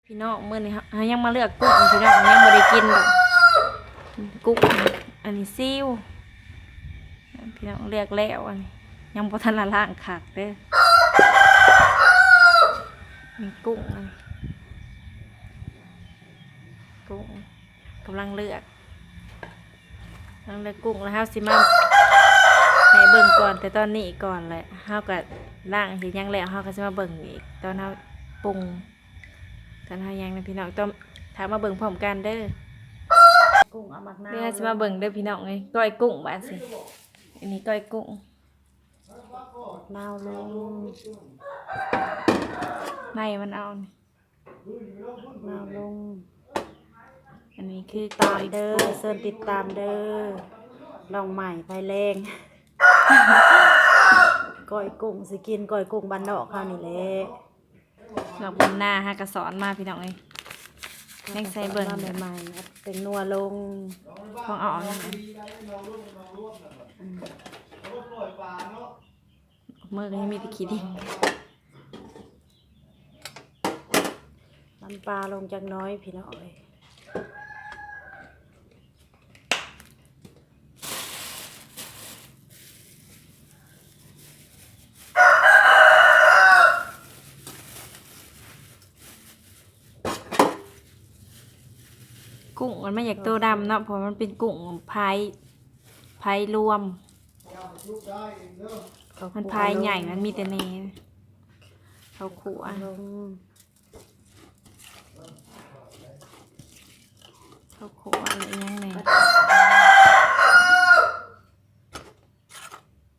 ພີ່ນ້ອງ ມື້ນີ້ເຮົາ ເຮົາຍັງມາເລືອກກຸ້ງ ພີ່ນ້ອງ ຍັງບໍ່ໄດ້ກິນດອກ ກຸ້ງ ອັນນີ້ຊີວ ພີ່ນ້ອງ ເລືອກແລ້ວ ອັນນີ້ຍັງບໍ່ທັນລະລ້າງຄັກເດີ ມີກຸ້ງ ອັນນີ້ ກຸ້ງ ກຳລັງເລືອກ ກຳລັງເລືອກກຸ້ງ ແລ້ວເຮົາຊິມາໃຫ້ເບິ່ງກ່ອນ ແຕ່ຕອນນີ້ກ່ອນແຫຼະ ເຮົາກະລ້າງເຮັດຫຍັງແລ້ວ ເຮົາກະຊິມາເບິ່ງອີກ ຕອນເຮົາປຸງ ຕອນເຮົາຫຍັງນະພີ່ນ້ອງ ຕ້ອງຖ້າມາເບິ່ງພ້ອມກັນເດີ ກຸ້ງເອົາໝາກນາວ ດຽວເຮົາຊິມາເບິ່ງເດີພີ່ນ້ອງເອີຍ ກ້ອຍກຸ້ງບາດນີ້ ອັນນີ້ກ້ອຍກຸ້ງ ນາວລົງ ໃນມັນເອົານີ້ ນາວລົງ ອັນນີ້ຄື ຕິດຕາມເດີ ກ້ອຍກຸ້ງ ເຊີນຕິດຕາມເດີ ນ້ອງໃໝ່ໄຟແລງ ກ້ອຍກຸ້ງ ຊິກິນກ້ອຍກຸ້ງບ້ານນອກເຮົານີ້ແຫຼະ ດອກບຳນາຫາກະສອນມາພີ່ນ້ອງເອີຍ ແມ່ງໃສ່ເບິ່ງ ມາໃໝ່ໆ ເອົາແປ້ງນົວລົງ ຂອງເອົາອອກນີ້ນະ ອືມ ມືກະຍັງມີແຕ່ຂີ້ດິນ ນ້ຳປາລົງຈັກໜ້ອຍພີ່ນ້ອງເອີຍ. ກຸ້ງມັນມາຈາກໂຕດຳເນາະ ເພາະມັນເປັນກຸ້ງພາຍ ພາຍລວມ ມັນພາຍໃຫຍ່ ມັນມີແຕ່ແໜ ເຂົ້າຂົ້ວ ເຂົ້າຂົ້ວ ແລ້ວອີ່ຫຍັງແດ່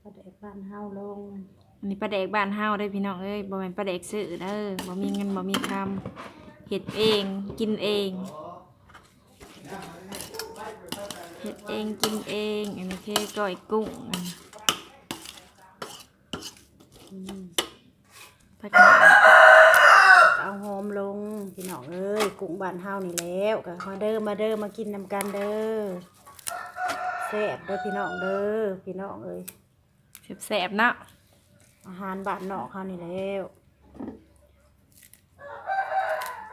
ປາແດກບ້ານເຮົາລົງ ອັນນີ້ປາແດກບ້ານເຮົາເດີພີ່ນ້ອງເອີຍ ບໍ່ແມ່ນປາແດກຊື້ເດີ ບໍ່ມີເງິນບໍ່ມີຄຳ ເຮັດເອງ ກິນເອງ ເຮັດເອງກິນເອງ ອັນນີ້ຄືກ້ອຍກຸ້ງ ອັນນີ້ ອືມ ຜັກຫອມ ເອົາຫອມລົງ ພີ່ນ້ອງເອີຍ ກຸ້ງບ້ານເຮົານີ້ແຫຼະ ກະມາເດີ ມາເດີ ມາກິນນຳກັນເດີ ແຊບເດີພີ່ນ້ອງເດີ ພີ່ນ້ອງເອີຍ ແຊບໆເນາະ ອາຫານບ້ານນອກເຮົານີ້ແຫຼະ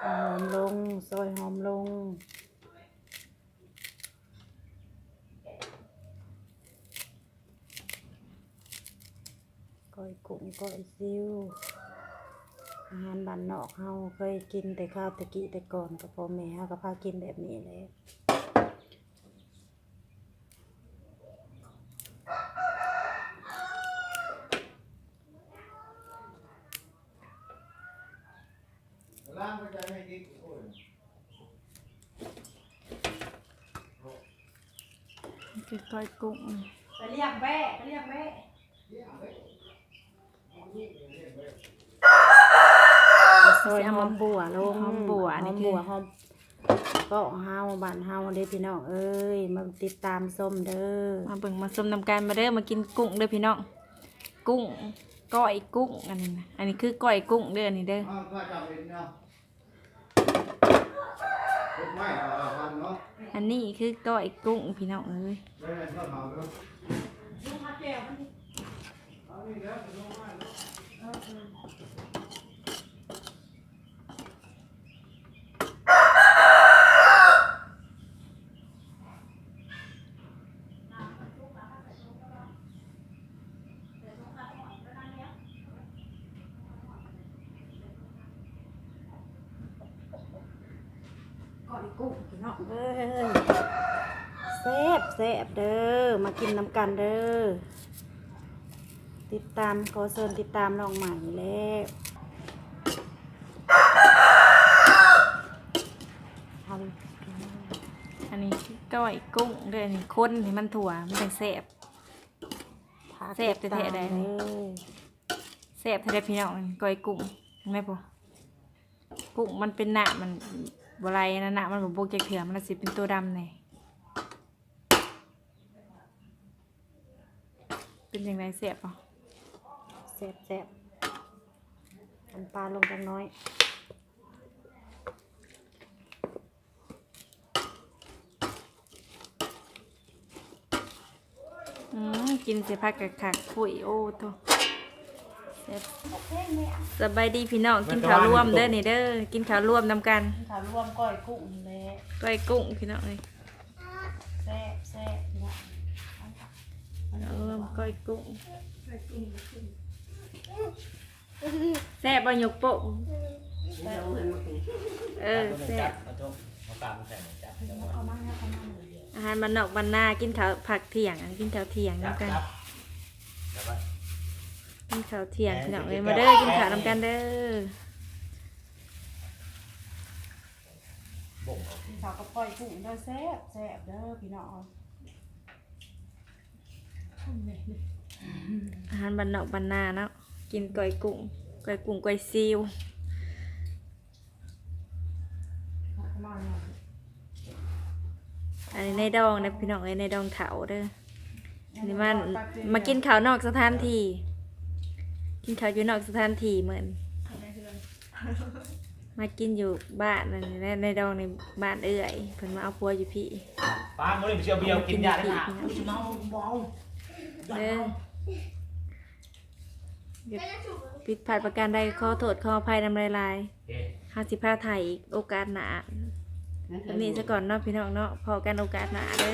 ເອົາຫອມລົງ ຊອຍຫອມລົງ. ກ້ອຍກຸ້ງ ກ້ອຍຊິວ ອາຫານບ້ານນອກເຮົາ ເຄີຍກິນແຕ່ຄາວແຕ່ກີ້ແຕ່ກ່ອນ ກັບພໍ່ແມ່ເຮົາກະພາກິນແບບນີ້ແຫຼະ. ນີ້ຄືກ້ອຍກຸ້ງ ໄປລ້ຽງແບ້ ໄປລ້ຽງແບ້ ຊອຍຫອມບົ່ວລົງ ຫອມບົ່ວ ຫອມບົ່ວ ນີ້ຄືຫອມ ເກາະເຮົາ ບ້ານເຮົາເດ້ພີ່ນ້ອງເອີຍ ມາຕິດຕາມຊົມເດີ ມາເບິ່ງມາຊົມນຳກັນ ມາເດີ ມາກິນກຸ້ງເດີພີ່ນ້ອງ ກຸ້ງ ກ້ອຍກຸ້ງ ອັນນີ້ນະ ອັນນີ້ຄືກ້ອຍກຸ້ງເດີ ອັນນີ້ເດີ ອັນນີ້ຄືກ້ອຍກຸ້ງພີ່ນ້ອງເອີຍ. ກ້ອຍກຸ້ງພີ່ນ້ອງເອີຍ ແຊບແຊບເດີ ມາກິນນຳກັນເດີ ຕິດຕາມ ຂໍເຊີນຕິດຕາມນ້ອງໃໝ່ແລ້ວ ອັນນີ້ຄືກ້ອຍກຸ້ງເດີ ອັນນີ້ຄົນໃຫ້ມັນທົ່ວ ມັນຈັ່ງແຊບ ແຊບແທ້ໆ ໄດ໋ ແຊບແທ້ໆ ພີ່ນ້ອງ ກ້ອຍກຸ້ງ ເຫັນໄໝພຸ້ນ ກຸ້ງມັນເປັນນ້ຳ ມັນບໍ່ໄຫຼນະ ນ້ຳມັນບໍ່ບົກຈັກເທື່ອ ມັນລະຊິເປັນໂຕດຳແດ່ ເປັນຈັ່ງໃດ ແຊບບໍ່? ແຊບໆ ນ້ຳປາລົງຈັກໜ້ອຍ. ອືມ ກິນໃສ່ຜັກກະຄັກ ຄຸຍ ໂອ້ໂທ້ ແຊ ສະບາຍດີພີ່ນ້ອງ ກິນເຂົ້າລວມເດີນີ້ເດີ ກິນເຂົ້າລວມນຳກັນ ກິນເຂົ້າລວມກ້ອຍກຸ້ງນີ້ແຫຼະ ກ້ອຍກຸ້ງພີ່ນ້ອງເອີຍ ແຊບແຊບພີ່ນ້ອງ ເຂົ້າລວມກ້ອຍກຸ້ງ ແຊບບໍ່ ຍົກໂປ້ງ ເອີ ແຊບ ອາຫານບ້ານນອກບ້ານນາ ກິນເຂົ້າພັກທ່ຽງ ກິນເຂົ້າທ່ຽງນຳກັນ ກິນເຂົ້າທ່ຽງພີ່ນ້ອງເອີຍ ມາເດີ ກິນເຂົ້ານຳກັນເດີ ກິນເຂົ້າກັບກ້ອຍກຸ້ງເດີ ແຊບແຊບເດີພີ່ນ້ອງ ອາຫານບ້ານນອກບ້ານນາເນາະ ກິນກ້ອຍກຸ້ງ ກ້ອຍກຸ້ງ ກ້ອຍຊີວ ອັນນີ້ນາຍດອງເດີພີ່ນ້ອງເອີຍ ນາຍດອງເຖົ້າເດີ ອັນນີ້ມາ ມາກິນເຂົ້ານອກສະຖານທີ່ ກິນເຂົ້າຢູ່ນອກສະຖານທີ່ມື້ນີ້ ມາກິນຢູ່ບ້ານອັນນີ້ແຫຼະ ນາຍດອງໃນບ້ານເອື້ອຍ ເພິ່ນມາເອົາຜົວຢູ່ພີ້ ປ້າມື້ນີ້ຊິເອົາເບຍກິນຢາໄດ້ນະ ເດີ ຜິດພາດປະການໃດ ຂໍໂທດຂໍອະໄພນຳຫຼາຍໆ ເຮົາຊິພາຖ່າຍອີກໂອກາດໜ້າ ສ່ຳນີ້ສາກ່ອນເນາະພີ່ນ້ອງເນາະ ພໍ້ກັນໂອກາດໜ້າເດີ.